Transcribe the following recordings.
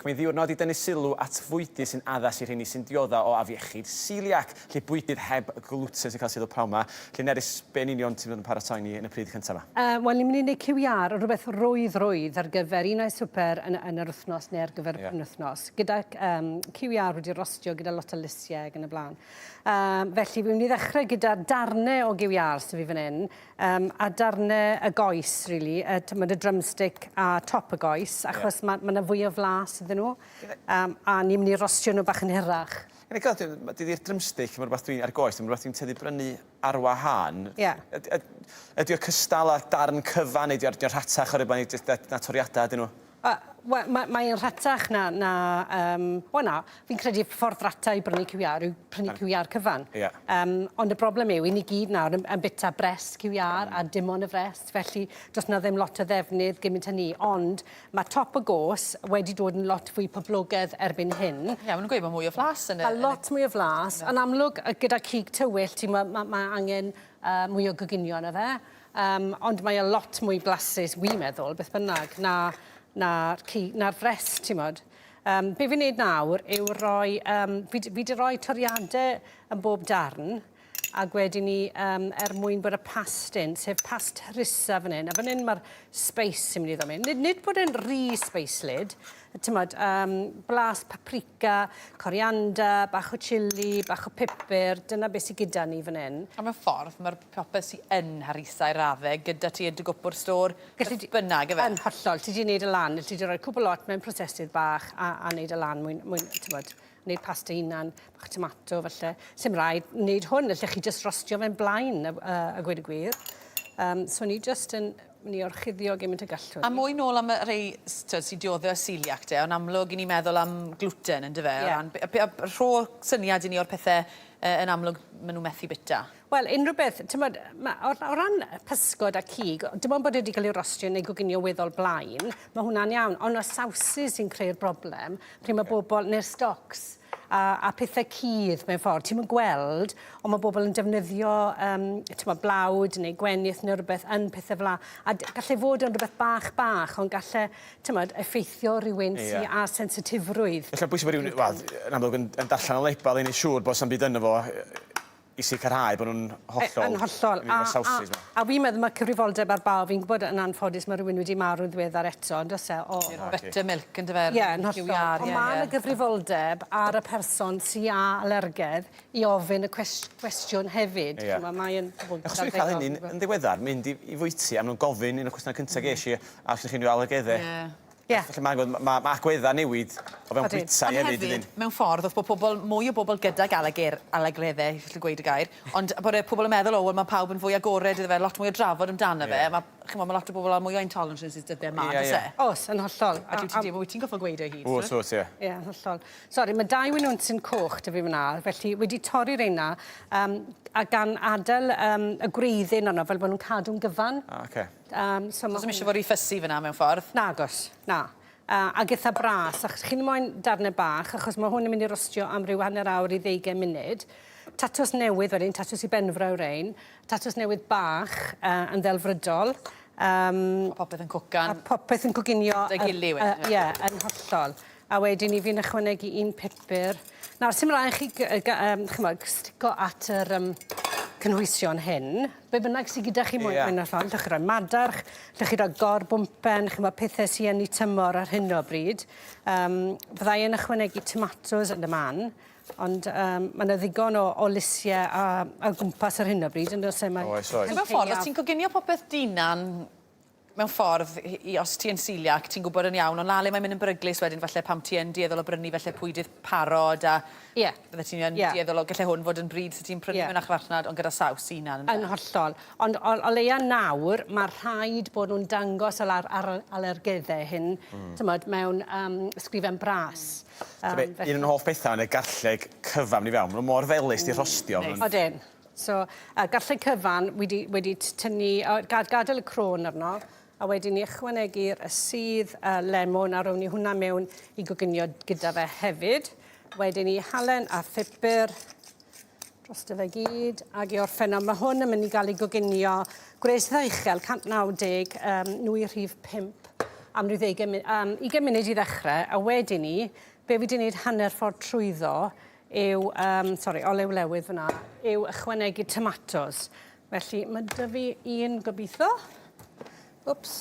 Ac mae'n ddiwrnod i dynnu sylw at fwydydd sy'n addas i'r rheini sy'n diodda o afiechyd celiac, lle bwydydd heb glwten sy'n cael sylw pnawn 'ma. Felly Nerys, be yn union ti'n fod yn paratoi ni yn y pryd cyntaf 'ma? Yy, wel, ni'n mynd i wneud cyw iâr, rhywbeth rwydd rwydd ar gyfer un ai swper yn, yn yr wythnos neu ar gyfer y yeah. penwythnos. Gyda um, cyw iâr wedi rostio gyda lot o lysiau ac yn y blaen. Um, felly, fi'n mynd i ddechrau gyda darnau o gyw iâr sydd fi fan hyn. Yym, a darne y goes rili, yy t'mod y drumstick a top y goes, achos ma' ma' 'na fwy o flas iddyn nhw. Yym, a ni'n mynd i rostio nhw bach yn hirach. Gawn ni gael, dydi'r drumstick, ma' rwbath dwi'n, a'r goes, ma'n rwbath dwi'n tueddu brynu ar wahân. Ie. Ydi o cystal â darn cyfan neu 'di o rhatach oherwydd bo' ni jyst na toriada ydyn nhw? Yy wel ma' mae e'n rhatach na na yym wel na, fi'n credu ffordd rata i brynu cyw iâr yw prynu cyw iâr cyfan. Ie. Yym ond y broblem yw 'yn ni gyd nawr yn yn bita brest cyw iâr a dim ond y frest felly do's 'na ddim lot o ddefnydd gymint â 'ny ond ma' top y gos wedi dod yn lot fwy poblogedd erbyn hyn. Ie ma' nw'n gweud ma' mwy o flas yn y... Ma' lot mwy o flas. Yn amlwg yy gyda cig tywyll ti'n ma' ma' ma' angen yy mwy o goginio arno fe. Yym, ond mae e lot mwy blasus, wi'n meddwl, beth bynnag, na, na'r ci- na'r frest, timod. Yym, be fi'n neud nawr yw roi, yym, fi 'di fi 'di roi toriade yn bob darn, ag wedyn 'ny, yym, er mwyn bod y pastyn, sef past harissa fan 'yn, a fan 'yn ma'r sbeis sy'n mynd i ddod mewn. Nid nid bod e'n rhy sbeislyd, timod, yym, blas paprika, coriander, bach o chilli, bach o pupur, dyna beth sy gyda ni fan 'yn. A mewn ffordd, ma'r popeth sy yn harissa i radde gyda ti yn dy gwpwrdd stôr, beth bynnag yfe? Yn hollol, ti 'di neud e lan, ti 'di roi cwpwl lot mewn prosesydd bach a a neud e lan mwyn mwyn t'mod neud pasta hunan, bach o tomato falle. Sim raid neud hwn, allech chi jyst rostio fe'n blaen a a a gweud y gwir. Yym so ni jyst yn myn' i orchuddio gymint â gallwn ni. A mwy nôl am y rhei s- t'od sy diodde o celiac te, ond amlwg 'yn ni'n meddwl am glwten yndyfe? Ie. O ran be- be- a rho syniad i ni o'r pethe yy yn amlwg ma' nw methu bita. Wel, unrhyw beth, timod, ma' o o ran pysgod a cig, dim ond bod e wedi cael ei rostio neu goginio weddol blaen, mae hwnna'n iawn. Ond y sawsys sy'n creu'r broblem, pryd mae bobl, neu'r stocks, a, a pethau cudd mewn ffordd. Ti'm yn gweld, ond mae bobl yn defnyddio um, timod, blawd neu gwenith neu rhywbeth yn pethau fel 'na. A gallai fod yn rhywbeth bach bach, ond gallai, timod, effeithio rhywun yeah. sy'n â sensitifrwydd. Felly bwysig bod rhywun, wel, yn amlwg yn, yn darllen y label i wneud siŵr bod sa'm byd yno fo i sicrhau bod nhw'n hollol... Yn hollol. A, a, a fi'n meddwl mae cyfrifoldeb ar bawb. Fi'n gwybod yn anffodus mae rhywun wedi marw'n ddiweddar eto, ond oes e? O, Buttermilk yn dyfe? Ie, yn hollol. Ond mae yna gyfrifoldeb ar y person sy â alergedd i ofyn y cwestiwn hefyd. Ie. Mae yn... Achos dwi'n cael hynny'n yn ddiweddar, mynd i, i fwyty a maen nhw'n gofyn un o'r cwestiynau cyntaf ges i, a os ydych chi'n rhyw alergeddau. Ie. Ie. Felly mae'n gweld, ma' ma' agweddau newid o fewn bwytai Ond hefyd, hefyd, dydyn? mewn ffordd, wrth bod pobl, mwy o bobl gydag alerger, alergeddau, gallu gweud y gair, ond bod y pobl yn meddwl, o, wel, mae pawb yn fwy agored iddo fe, lot mwy o drafod amdano fe, Ie. ma' chimod, ma' lot o bobl â mwy o intolerances dyddiau 'ma, Ie, on'd oes ie. e? Oes, yn hollol. A dwi ti'n deud, wyt ti'n gorfod gweud o hyd. Wyt, wyt, ie. Ie, yn hollol. Sori, mae dau winwnsyn coch 'da fi fan'na, felly wedi torri reina, um, a gan adael um, y gwreiddyn arno, fel bod nhw'n cadw'n gyfan. Ah, oce. So ma' Does 'im isie fod rhy fussy fan'na mewn ffordd. Nagos, na. Ag itha bras, achos chi ddim moyn darne bach, achos ma' hwn yn mynd i rostio am ryw hanner awr i ddeugain munud. Tatws newydd wedyn, tatws i Benfro yw rein. Tatws newydd bach uh, yn ddelfrydol. Um, a popeth yn cwcan. A popeth yn coginio. Dy gili wedyn. Ie, uh, yn hollol. A wedyn i fi'n ychwanegu un pupur. Nawr, sim rai chi ch'mod, stico at yr um, cynhwysion hyn. Be bynnag sydd gyda chi mwy yeah. mwy na llond, llwch chi roi madarch, llwch chi roi gorbwmpen, ch'mod, pethau sy'n yn eu tymor ar hyn o bryd. Um, fyddai yn ychwanegu tomatos yn y man, ond um, mae yna ddigon o, o lysiau a, a gwmpas ar hyn o bryd, yn does e? Mae oes, oes. Mewn ffordd, os ti'n coginio popeth dinan, mewn ffordd, i os ti yn celiac, ti'n gwybod yn iawn, ond la le mae'n mynd yn beryglus wedyn falle pam ti yn dueddol o brynu falle pwydydd parod a... Ie. Bydde ti'n yn Ie. dueddol o... Gallai hwn fod yn bryd 'sa ti'n prynu Ie. mewn archfarchnad ond gyda saws 'i hunan ynde? Yn hollol. Ond o o leia nawr ma' rhaid bod nw'n dangos yr ar- ar alergeddau hyn... Hmm. ...t'mod mewn yym ysgrifen bras. Yym felly... Un o'n hoff petha yn y garlleg cyfan mynd i fewn. Ma' nw mor felys 'di rhostio. Neis. Odyn. So, uh, garlleg cyfan wedi, wedi tynnu, uh, gad, gadael y crôn arno, a wedyn ni ychwanegu'r y sudd uh, lemon a rown ni hwnna mewn i goginio gyda fe hefyd. Wedyn ni halen a phupur drosto fe gyd, ac i orffen, mae hwn yn mynd i gael ei goginio gwres eitha uchel, 190, um, nwy rhif 5. am ryw ddeugain mu- um, 20 munud i ddechrau, a wedyn ni, be fi wedi gwneud hanner ffordd trwyddo yw, um, sorry, olew lewydd fyna, yw ychwanegu tomatos. Felly mae 'da fi un gobeithio. Wps.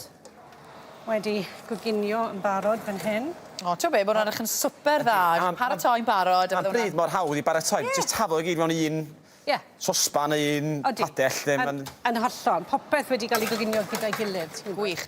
Wedi goginio yn barod fan hyn. O, ti'n be, bod hwnna'n edrych yn swper dda. Paratoi'n barod. Mae'n bryd mor hawdd i baratoi. Yeah. Just taflu i gyd mewn un yeah. sosban neu un padell. Yn, yn hollol. Popeth wedi cael ei goginio gyda'i gilydd. Gwych.